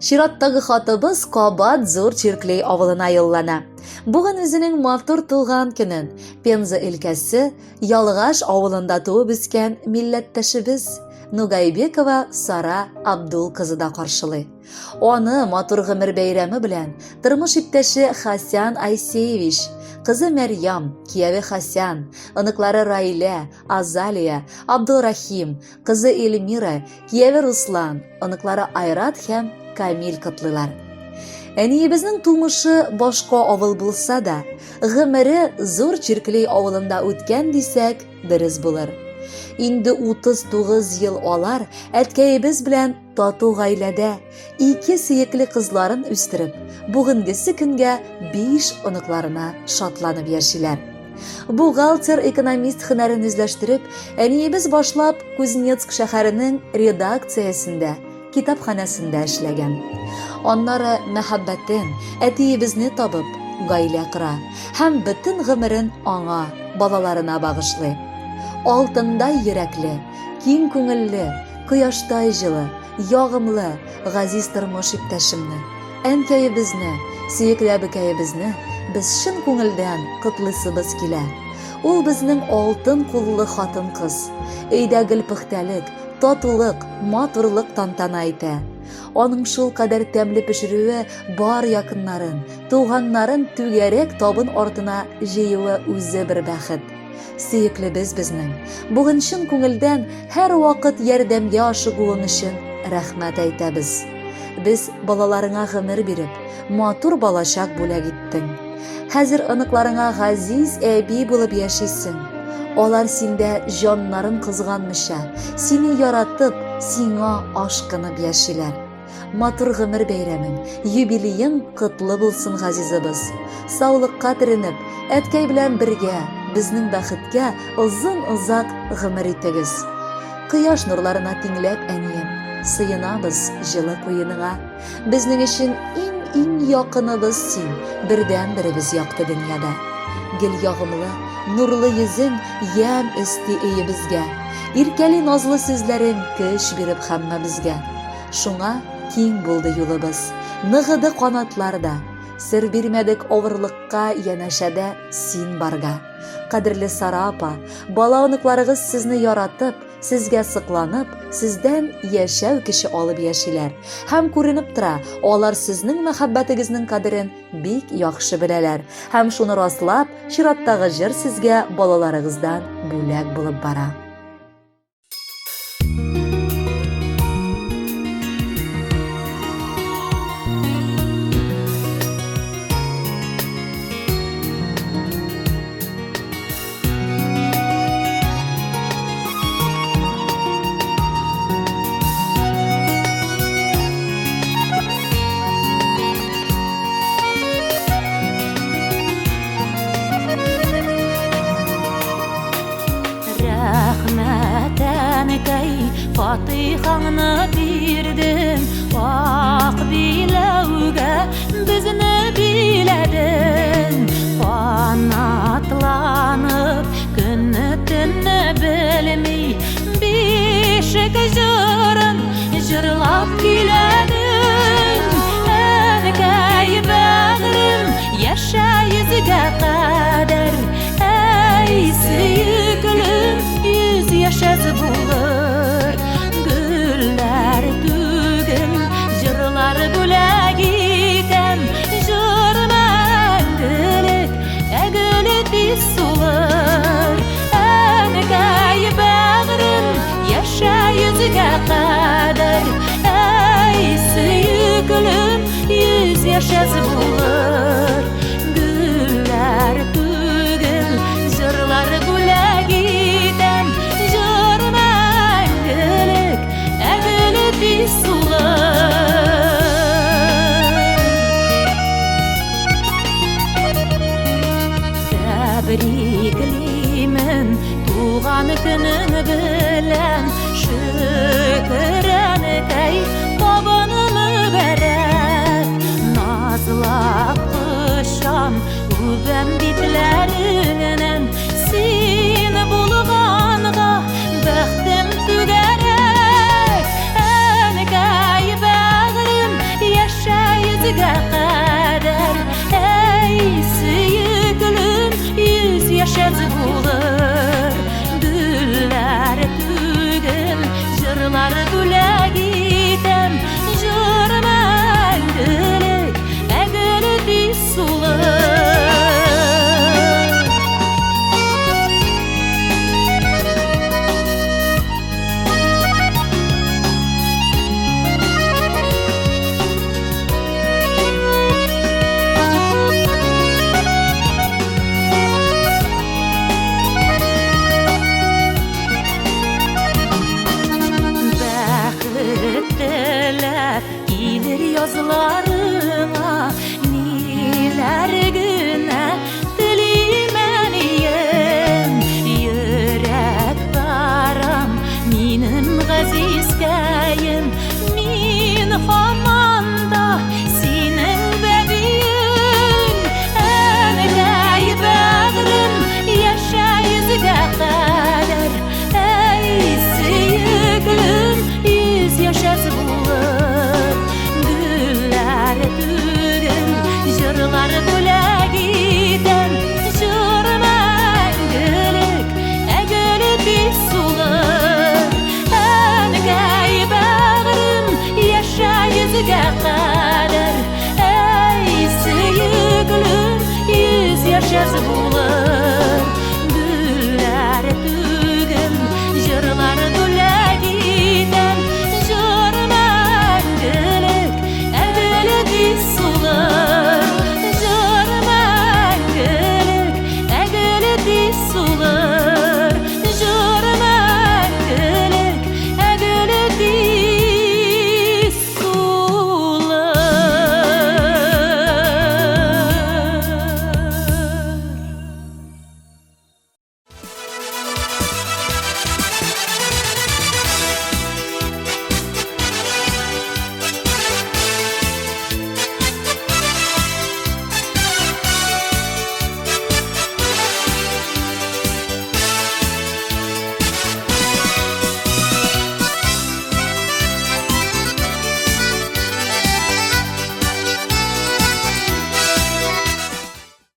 Чираттагы хатыбыз кабат Зур Чирклей авылына юллана. Бүген үзенең матур туган көнен Пенза өлкәсе Ялгаш авылында туып үскән милләттәшебез Нугайбекова Сара Абдул кызы да каршылый. Аны матур гомер бәйрәме белән тормыш иптәше Хасян Айсеевич, кызы Мәрьям, кияве Хасян, оныклары Раилә, Азалия, Абдулрахим, кызы Эльмира, кияве Руслан, оныклары Айрат һәм Камил котлыйлар. Әниебезнең тумышы башка авыл булса да, гомере Зур Чирклей авылында үткән дисәк, дөрес булыр. Инде 39 ел алар әткәебез белән тату гаиләдә ике сөекле кызларын үстереп, бүгенгесе көнгә биш оныкларына шатланып яшиләр. Бухгалтер-экономист һөнәрен үзләштереп, әниебез башлап Кузнецк шәһәренең редакциясендә, китапханәсендә эшләгән. Аннары мәхәббәтен, әтиебезне табып, гаилә кора һәм бөтен гомерен аңа, балаларына багышлый. Алтындай йөрәкле, киң күңелле, кояштай җылы, ягымлы, газиз тормыш иптәшемне, әнкәебезне, сөекле әбекәебезне без чын күңелдән котлыйсыбыз килә. Ул безнең алтын куллы хатын-кыз. Өйдә гел пөхтәлек, татулык, матурлык тантана итә. Аның шулкадәр тәмле пешерүе бар якыннарын, туганнарын түгәрәк табын артына җыюы үзе бер бәхет. Сөеклебез безнең. Бүген чын күңелдән һәрвакыт ярдәмгә ашыгуың өчен рәхмәт әйтәбез. Без балаларыңа гомер биреп, матур балачак бүләк иттең. Хәзер оныкларыңа газиз әби булып яшисең. Алар синдә җаннарын кызганмыйча, сине яратып, сиңа ашкынып яшиләр. Матур гомер бәйрәмең, юбилеең котлы булсын, газизыбыз. Саулыкка төренеп, әткәй белән бергә, безнең бәхеткә озын-озак гомер итегез. Кояш нурларына тиңләп, әнием, сыенабыз җылы куеныңа. Безнең өчен иң-иң якыныбыз син, бердәнберебез якты дөньяда. Гел ягымлы, нурлы йөзең ямь өсти өебезгә. Иркәли назлы сүзләрең көч биреп һәммәбезгә. Шуңа киң булды юлыбыз, ныгыды канатлар да. Сер бирмәдек авырлыкка янәшәдә син барга. Кадерле Сара апа, бала-оныкларыгыз сезне яратып, сезгә сокланып, сездән яшәү көче алып яшиләр. Һәм күренеп тора, алар сезнең мәхәббәтегезнең кадерен бик яхшы беләләр. Һәм шуны раслап, чираттагы җыр сезгә балаларыгыздан бүләк булып бара. Рәхмәт, әнкәй, фатихаңны бирдең, Ак биләүгә безне биләдең. Канатланып, көнне төнне белми, Бишек җырын җырлап көйләдең. Әнкәй, бәгърем, яшә йөзгә кадәр, Әй, сөеклем, йөз яшәс булыр. Гөлләр түгел, җырлар бүләк итәм. Җыр мәңгелек, ә гөле тиз сулыр. Әнкәй, бәгърем, яшә йөзгә кадәр. Әй, сөеклем, йөз яшәс булыр. Гөлләр түгел, җырлар бүләк итәм. Җыр мәңгелек, ә гөле тиз сулыр. Тәбриклимен туган көнең белән, Шөкер, әнкәй, табыны мөбарәк. Назлап кочам, үбәм битләреңнән. Син булганга бәхтем түгәрәк. Әнкәй, бәгърем, яшә. сулыр. Бәхет теләп килер язларыңа, ниләр генә телим, әнием. Йөрәк парам, минем газизкәем, мин һаман да синең бәбиең. Әнкәй бәгърем, яшә йөзгә кадәр, әй, сөеклем, 100 яшәс булып. Гөлләр түгел, җырлар бүләк итәм, җыр мәңгелек, ә гөл тиз сулыр. Әнкәй бәгърем, яшә йөзгә кадәр, әй, сөеклем, 100 яшәс булып.